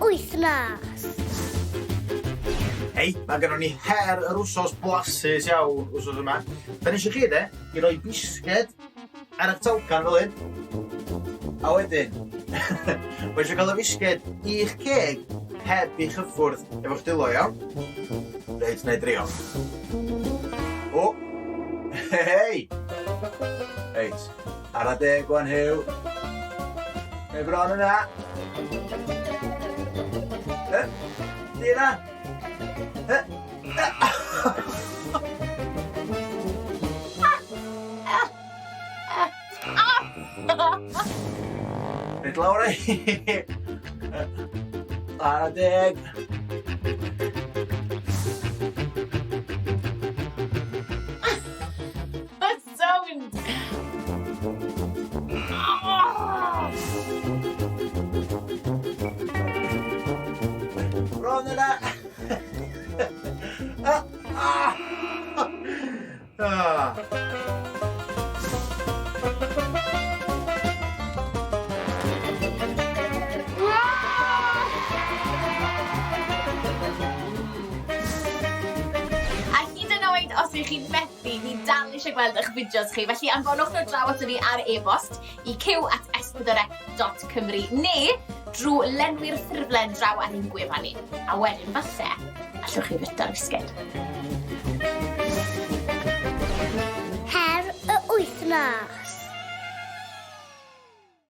wythnos. Hei, mae gennon ni her yr wsos blasus iawn wsos yma. Da ni eisiau chi de, i roi bisged ar eich talcan fel hyn. A wedyn, mae eisiau cael y fisged i'ch ceg heb i chyffwrdd efo'ch dwylo, iawn? Reit, na i drio. O! Hei! Reit, ara deg wan Huw. Mae bron yna. Yy, di yna? Yy, Reit lawr â hi. Ara deg. Sound! Bron yna. Ah! Ah! Ah! A hyd yn oed os ych chi'n methu, ni dal eisiau gweld eich fideos chi, felly anfonwch nhw draw aton ni ar e-bost i cyw@s4c.cymru neu drwy lenwi'r ffurflen draw ar ein gwefan ni. A wedyn falle, allwch chi fwyta'r fisged. Her y wythnos.